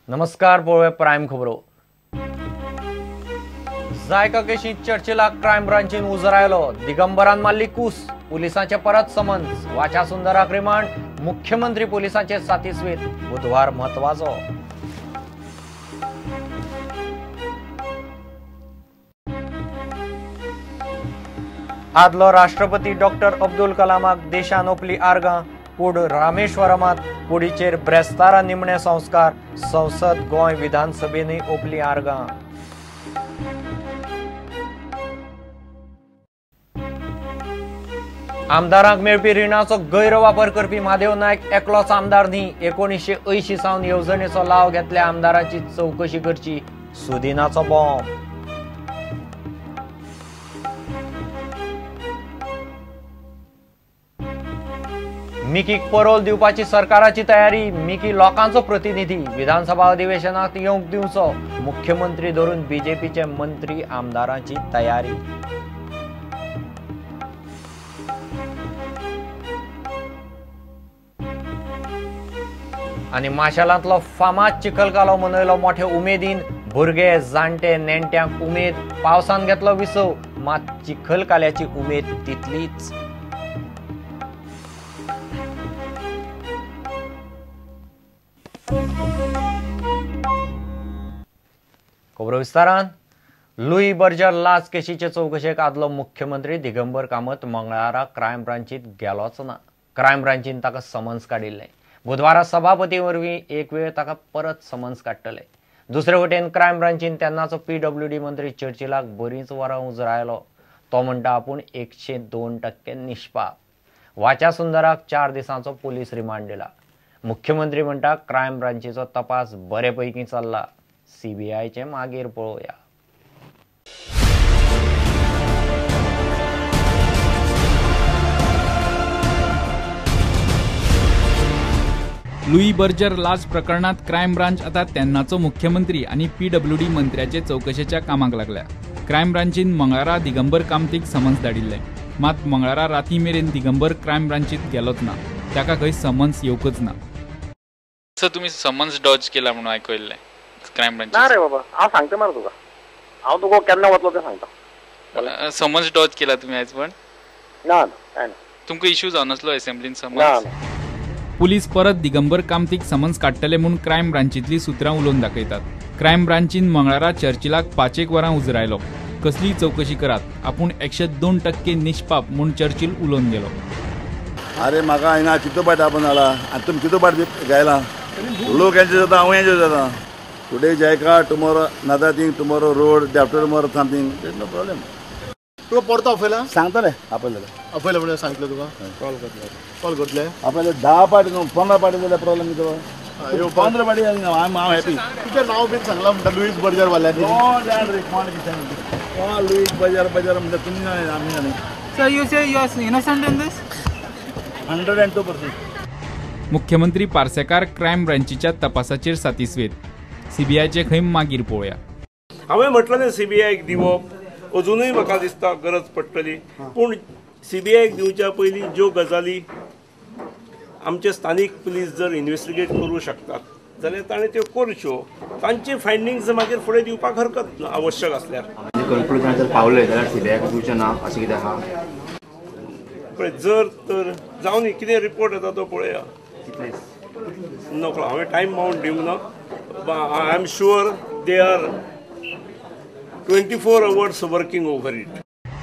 नमस्कार, पळोवया प्रायम खबरो. जायका केशींत चर्चिलाक क्रायम ब्रांचीन उजरायलो. दिगंबरान मारली कूस, पुलिसांचे परत समन्स. वाचा सुंदराक रिमांड, मुख्यमंत्री पुलिसांचे सातीस्वेत. बुधवार म्हत्वाचो. आदलो राष्ट्रपती डॉक्टर अब्दुल कलामाक देशान ओपली आर्गां. कूड रामेश्वरमात कुडीचेर ब्रेस्तारा निमणे संस्कार. संसद गोंय विधानसभेनूय ओपली आर्गां. आमदारांक मेळपी रिणाचो गैरवापर करपी म्हादेव नायक एकलोच आमदार न्ही. 1980 सावन येवजणेचो लाव घेतल्या आमदारांची चवकशी करची. सुदिनाचो बॉम्ब. मिकीक परोल दिवपाची सरकाराची तयारी. मिकी लोकांचो प्रतिनिधी, विधानसभा अधिवेशनात येवंक दिवचो. मुख्यमंत्री धरून बीजेपीचे मंत्री आमदारांची तयारी. आनी माशेलांतलो फामाद चिखलकालो मनयलो मोठे उमेदीन. भुरगे जाणटे नेणट्यांक उमेद. पावसान घेतलो विसव, मात चिखलकाल्याची उमेद तितलीच. खबरो विस्तारान. लुई बर्जर लाच केशीचे चवकशेक आदलो मुख्यमंत्री दिगंबर कामत मंगळारा क्रायम ब्रांचीत गेलोच ना. क्रायम ब्रांचीन ताका समन्स काडिल्लें. बुधवारा सभापती वरवीं एक वेळ ताका परत समन्स काडटले. दुसरे वटेन क्रायम ब्रांचीन तेन्नाचो पीडब्ल्यूडी मंत्री चर्चिलाक बरींच वरां उजरायलो. तो म्हणटा आपूण 102% निष्पाप. वाचा सुंदराक 4 दिसांचो पुलीस रिमांड दिला. मुख्यमंत्री म्हणटा क्रायम ब्रांचीचो तपास बरे पैकी चल्ला. सीबीआयचे मागीर पळोवया. लुई बर्जर लाच प्रकरणात क्रायम ब्रांच आता तेन्नाचो मुख्यमंत्री आनी पीडब्ल्यूडी मंत्र्याचे चवकशेच्या कामाक लागल्या. क्रायम ब्रांचीन मंगळारा दिगंबर कामतीक समन्स धाडिल्लें. मात मंगळारा राती मेरेन दिगंबर क्रायम ब्रांचीत गेलोच ना. ताका खंय समन्स येवकच ना. सर, तुमी समन्स डॉज केला म्हणून आयकल्लें क्रायम ब्रांच? ना रे बाबा, हांव सांगता मरे तुका. हांव तुका केन्ना वतलो तें सांगता. समन्स डॉज केला तुमी आयज पण? ना ना, तुमकां इश्यू जावन नासलो असेंब्लीन समन्स? पुलीस परत दिगंबर कामतीक समन्स काडटले म्हूण क्रायम ब्रांचींतली सुत्रां उलोवन दाखयतात. क्रायम ब्रांचीन मंगळारा चर्चिलाक 5 वरां उजरायलो. कसलीय चवकशी करात, आपूण 102% निष्पाप म्हूण चर्चिल उलोवन गेलो. अरे म्हाका हांगा कितलो पाट आपोवन जाला आनी तुमी कितलो पाट गायला. लोक एन्जॉय जाता, हांव एन्जॉय जाता. Today JICA, tomorrow another thing, tomorrow road, day after tomorrow something. There is no problem. तुका परतो आपयला? सांगतले, आपयले. आपयला म्हणजे सांगतले तुका? कॉल करतले. कॉल करतले? आपयले 10 पाटी 15 पाटी जाल्यार प्रॉब्लेम कितें? 15 पाटी I am happy. तुजें नांव बीन सांगलां म्हणटा लुईस बर्जर वाल्यांनी. कोण जाण रे, कोण कितें कोण लुईस बर्जर बर्जर म्हणटा तुमी जाणां आमी जाणां. Sir, you say you are innocent in this? 102%. मुख्यमंत्री पार्सेकार क्रायम ब्रांचीच्या तपासाचेर सातीस्वेत. सीबीआयचे खंय मागीर पळोवया. हांवें म्हटलें न्ही सीबीआयक दिवप अजुनूय म्हाका दिसता गरज पडटली. पूण सीबीआयक दिवच्या पयलीं ज्यो गजाली आमचे स्थानीक पुलीस जर इन्वेस्टिगेट करूं शकतात जाल्यार ताणें त्यो करच्यो. तांचे फायंडींग्स मागीर फुडें दिवपाक हरकत ना, आवश्यक आसल्यार. कंक्लुजन जर पावले जाल्यार सीबीआयक दिवचें ना अशें कितें आहा? पळय, जर तर जावं न्ही, कितें रिपोर्ट येता तो पळोवया. नकळो, हांवें टायम बाउंड दिवंक ना. I am sure they are 24 hours working over it.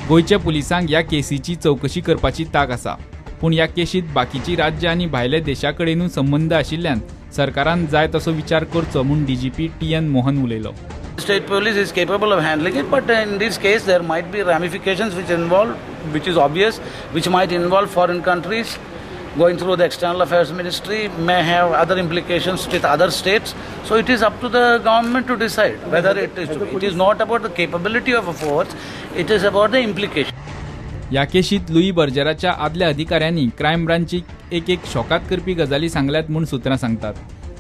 गोंयच्या पुलिसांक ह्या केसीची चवकशी करपाची तांक आसा. पूण ह्या केशींत बाकीची राज्यां आनी भायल्या देशा कडेनूय संबंद आशिल्ल्यान सरकारान जाय तसो विचार करचो म्हूण डीजीपी टी.एन. मोहन उलयलो. State police is capable of handling it, but in this case there might be ramifications which involve, which is obvious, which might involve foreign countries. Going through the External Affairs Ministry may have other implications with other states. So it is up to the government to decide whether it is to be. It is not about the capability of a force, it is about the implication. ह्या केशींत लुई बर्जराच्या आदल्या अधिकाऱ्यांनी crime ब्रांचीक एक एक शॉकात करपी गजाली सांगल्यात म्हूण सुत्रां सांगतात.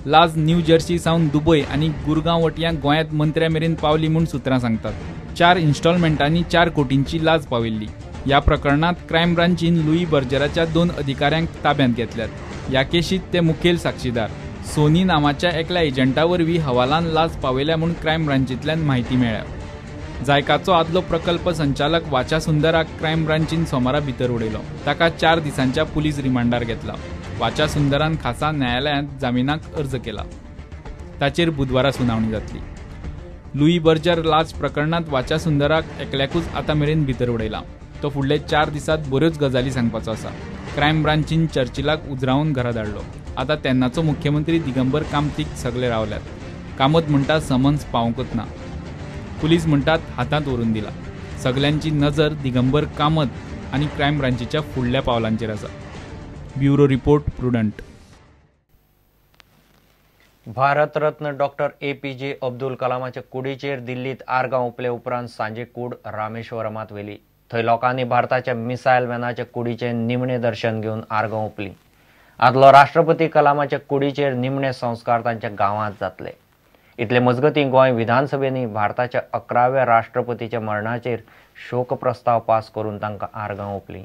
लाज न्यू जर्सी सावन दुबय आनी गुरगांव वटयां गोंयांत मंत्र्या मेरेन पावली म्हूण सुत्रां सांगतात. 4 इन्स्टॉलमेंटांनी 4 कोटींची लाज पाविल्ली. ह्या प्रकरणात क्रायम ब्रांचीन लुई बर्जराच्या 2 अधिकाऱ्यांक ताब्यांत घेतल्यात. ह्या केशींत ते मुखेल साक्षीदार. सोनी नामाच्या एकल्या एजंटा वरवीं हवालान लाच पावयल्या म्हूण क्रायम ब्रांचींतल्यान म्हायती मेळ्ळ्या. जायकाचो आदलो प्रकल्प संचालक वाचा सुंदराक क्रायम ब्रांचीन सोमारा भितर उडयलो. ताका 4 दिसांच्या पुलीस रिमांडार घेतला. वाचा सुंदरान खासा न्यायालयांत जामिनाक अर्ज केला. ताचेर बुधवारा सुनावणी जातली. लुई बर्जर लाच प्रकरणांत वाचा सुंदराक एकल्याकूच आतां मेरेन भितर उडयला. तो फुडले 4 दिसांत बऱ्योच गजाली सांगपाचो आसा. क्रायम ब्रांचीन चर्चिलाक उजरावन घरा धाडलो. आतां तेन्नाचो मुख्यमंत्री दिगंबर कामतीक सगले रावल्यात. कामत म्हणटा समन्स पावंकच ना. पुलीस म्हणटात हातांत व्हरून दिला. सगल्यांची नजर दिगंबर कामत आनी क्रायम ब्रांचीच्या फुडल्या पावलांचेर आसा. Bureau report, Prudent. Bharat Ratna doctor APJ Abdul कलामाच्या कुडीचेर दिल्लीत आर्गां ओंपले उपरांत सांजे कूड रामेश्वरमात व्हेली. थंय लोकांनी भारताच्या मिसायल मॅनाच्या कुडीचें निमणें दर्शन घेवन आर्गां ओंपली. आदलो राष्ट्रपती कलामाच्या कुडीचेर निमणे संस्कार तांच्या गांवांत जातले. इतले मजगतीं गोंय विधानसभेंनी भारताच्या 11व्या राष्ट्रपतीच्या मरणाचेर शोक प्रस्ताव पास करून तांकां आर्गां ओंपली.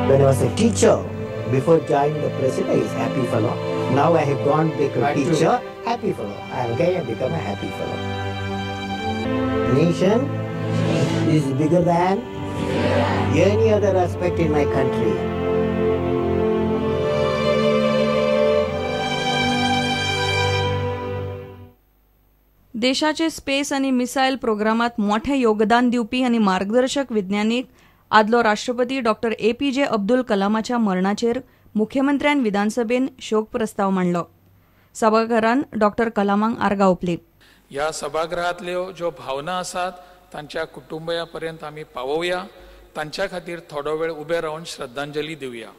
When I was a teacher, before joining the president, I was happy fellow. Now I have gone become a teacher, happy fellow. I am again become a happy fellow. Nation is bigger than any other aspect in my country. देशाचे space आनी missile प्रोग्रामात मोठे योगदान दिवपी आनी मार्गदर्शक विज्ञानीक आदलो राष्ट्रपती डॉक्टर एपीजे अब्दुल कलामाच्या मरणाचेर मुख्यमंत्र्यान विधानसभेन शोक प्रस्ताव मांडलो. सभाघरान डॉक्टर कलामांक आर्गां ओंपली. ह्या सभागृहांतल्यो ज्यो भावना आसात तांच्या कुटुंबिया पर्यंत आमी पावोवया. तांच्या खातीर थोडो वेळ उबे रावन श्रद्धांजली दिवया.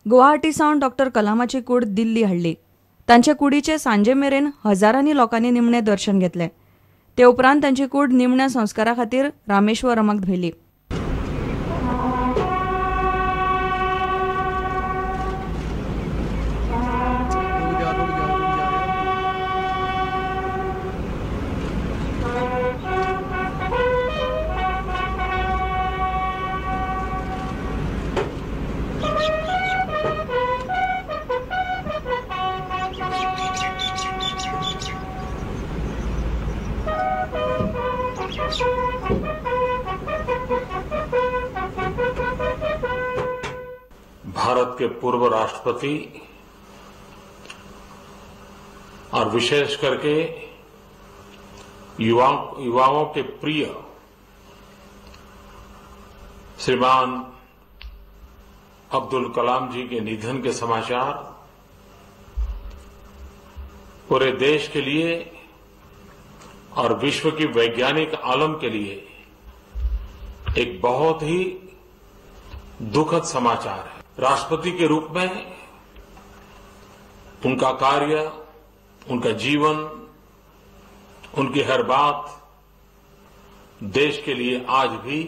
गुवाहाटी सावन डॉक्टर कलामाची कूड दिल्ली हाडली. तांचे कुडीचे सांजे मेरेन हजारांनी लोकांनी निमणें दर्शन घेतलें. ते उपरांत तांची कूड निमण्या संस्कारा खातीर रामेश्वरमाक व्हेली. भारत के पूर्व राष्ट्रपति और विशेष करके युवाओं के प्रिय श्रीमान अब्दुल कलाम जी के निधन के समाचार पूरे देश के लिए और विश्व की वैज्ञानिक आलम के लिए एक बहुत ही दुखद समाचार है। राष्ट्रपति के रूप में उनका कार्य, उनका जीवन, उनकी हर बात देश के लिए आज भी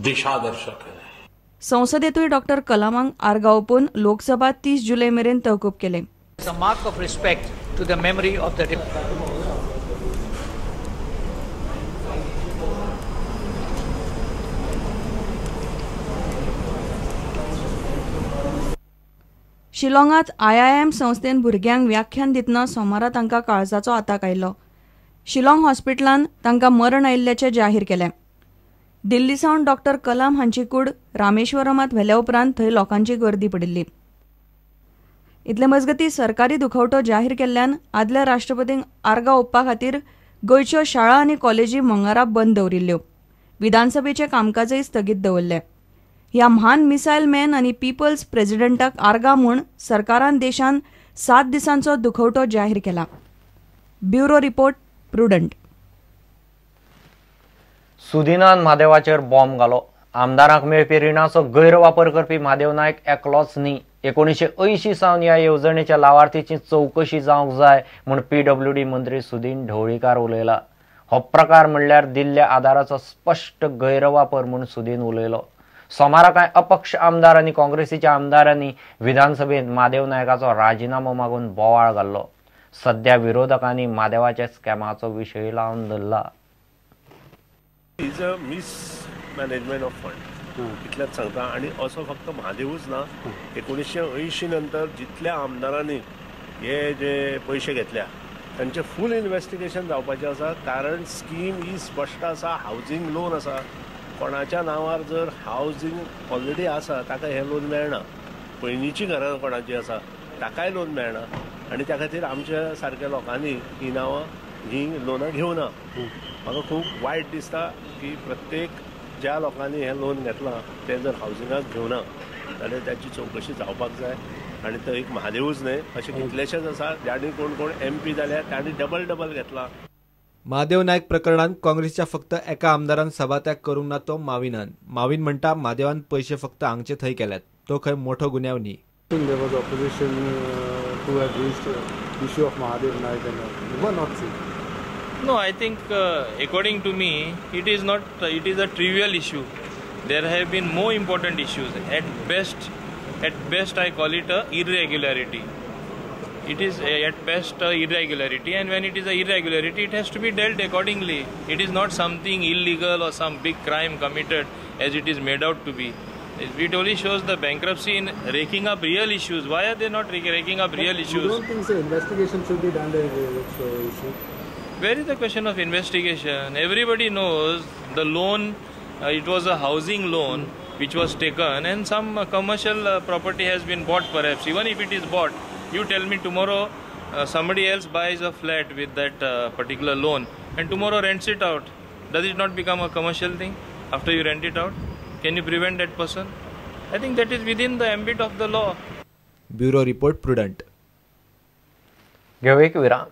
दिशादर्शक है। संसदेतूय डॉक्टर कलामांक आर्गां ओंपून लोकसभा 30 जुलय मेरेन तहकूब केले. It's a mark of respect to the memory of the शिलाँगात IIM संस्थेन भुरग्यांक व्याख्यान दितना सोमारा तांकां काळजाचो आताक आयलो. शिलाँग हॉस्पिटलान तांकां मरण आयिल्ल्याचें जाहीर केलें. दिल्ली सावन डॉक्टर कलाम हांची कूड रामेश्वरमात व्हेल्या उपरांत थंय लोकांची गर्दी पडिल्ली. इतले मजगतीं सरकारी दुखवटो जाहीर केल्ल्यान आदल्या राष्ट्रपतींक आर्गां ओंपपा खातीर गोंयच्यो शाळा आनी कॉलेजी मंगळारा बंद दवरिल्ल्यो. विधानसभेचें कामकाजय स्थगीत दवरलें. ह्या म्हान मिसायल मॅन आनी पीपल्स प्रेसिडेंटाक आर्गां म्हूण सरकारान देशान 7 दिसांचो दुखवटो जाहीर केला. Bureau report, Prudent. सुदिनान म्हादेवाचेर बॉम्ब घालो. आमदारांक मेळपी रिणाचो गैरवापर करपी म्हादेव नायक एकलोच न्ही. 1980 सावन ह्या येवजणेच्या लावार्थीची चवकशी जावंक जाय म्हूण पीडब्ल्यूडी मंत्री सुदीन ढवळीकार उलयला. हो प्रकार म्हणल्यार दिल्ल्या आदाराचो स्पश्ट गैरवापर म्हूण सुदीन उलयलो. सोमारा कांय अपक्ष आमदार आनी काँग्रेसीच्या आमदारांनी विधानसभेंत म्हादेव नायकाचो राजिनामो मागून बोवाळ घाल्लो. सध्या विरोधकांनी म्हादेवाच्या स्कॅमाचो विशय लावन धरला. Is a mismanagement of fund इतलेंच सांगता. आनी असो फक्त म्हादेवूच ना, 1980 नंतर जितल्या आमदारांनी हे जे पयशे घेतल्या तांचें फूल इन्वेस्टिगेशन जावपाचें आसा. कारण स्कीम ही स्पश्ट आसा, हावजींग लोन आसा. कोणाच्या नांवार जर हावजींग ऑलरेडी आसा ताका हें लोन मेळना, पयलींची घरां कोणाची आसा ताकाय लोन मेळना आनी त्या खातीर आमच्या सारक्या लोकांनी ही नांवां ही लोनां घेवना. म्हाका खूब वायट दिसता की प्रत्येक ज्या लोकांनी हें लोन घेतलां तें जर हावजिंगाक घेवना जाल्यार ताची चवकशी जावपाक जाय. आनी तो एक म्हादेवूच न्हय, अशे कितलेशेच आसा जांणी कोण कोण एमपी जाल्या तांणी डबल डबल घेतला. महादेव नायक प्रकरणांत काँग्रेसच्या फक्त एका आमदारान सभात्याग करूंक ना तो माविनान. माविन म्हणटा म्हादेवान पयशे फक्त हांगचे थंय केल्यात, तो खंय मोठो गुन्यांव न्ही. There was opposition to have raised issue of Mahadev Naik and all. Were not true. No, I think according to me, it is not. It is a trivial issue. There have been more important issues. At best, I call it a irregularity. It is at best a irregularity, and when it is a irregularity, it has to be dealt accordingly. It is not something illegal or some big crime committed as it is made out to be. It only shows the bankruptcy in raking up real issues. Why are they not raking up real issues? You don't think so? Investigation should be done there, issue. Where is the question of investigation? Everybody knows the loan, it was a housing loan which was taken, and some commercial property has been bought perhaps. Even if it is bought, you tell me tomorrow somebody else buys a flat with that particular loan and tomorrow rents it out. Does it not become a commercial thing after you rent it out? Can you prevent that person? I think that is within the ambit of the law. Bureau report, Prudent. घेऊ एक विराम.